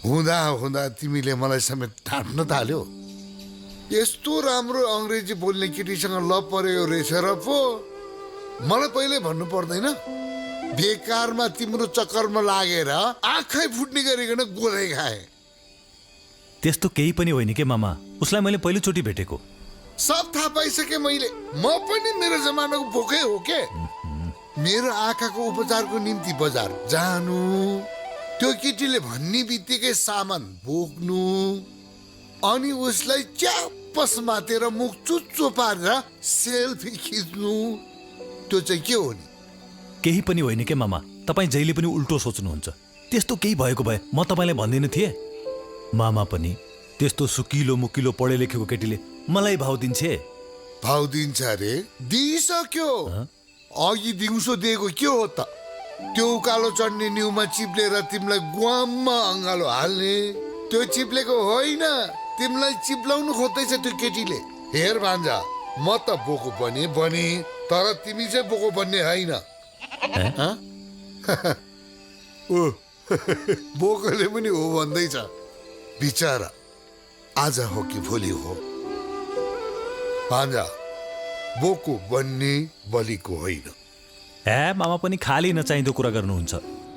हुँदा हुँदा तिमीले मलाई समेत ढाँट्न थाल्यो। यस्तो राम्रो अङ्ग्रेजी बोल्ने केटीसँग लभ पर्यो रहेछ र पो मलाई पहिले भन्नु पर्दैन? बेकारमा तिम्रो चक्करमा लागेर आँखै फुट्ने गरिकन गोदै खाए। त्यस्तो केही पनि होइन के मामा, उसलाई मैले पहिलोचोटि भेटेको। सब थाहा पाइसके मैले। म पनि मेरो जमानाको बोकै हो के। मेरो आँखाको उपचारको निम्ति बजार जानु, त्यो केटीले भन्ने बित्तिकै सामान बोक्नु, अनि उसलाई च्याप्पस मातेर मुख चुच्चो पारेर सेल्फी खिच्नु, त्यो चाहिँ के हो नि? केही पनि होइन के मामा, तपाईँ जहिले पनि उल्टो सोच्नुहुन्छ। त्यस्तो केही भएको भए म तपाईँलाई भन्दिनँ थिएँ। मामा पनि त्यस्तो सुकिलो मुकिलो पढे लेखेको केटीले मलाई भाउ दिन्छे। भाउ दिन्छ अरे? दिइसक्यो। अघि दिउँसो दिएको के हो त? त्यो उकालो चढ्ने न्युमा चिप्लेर तिमीलाई ग्वाममा अँगालो हाल्ने, त्यो चिप्लेको होइन, तिमीलाई चिप्लाउनु खोज्दैछ त्यो केटीले। हेर भान्जा, म त बोको बने, तर तिमी चाहिँ बोको बन्ने होइन। बोकोले पनि हो भन्दैछ। बिचारा आज हो कि भोलि हो। भान्जा, बोको बन्ने बलिको होइन। ए मामा पनि खाली नचाहिँदो कुरा गर्नुहुन्छ।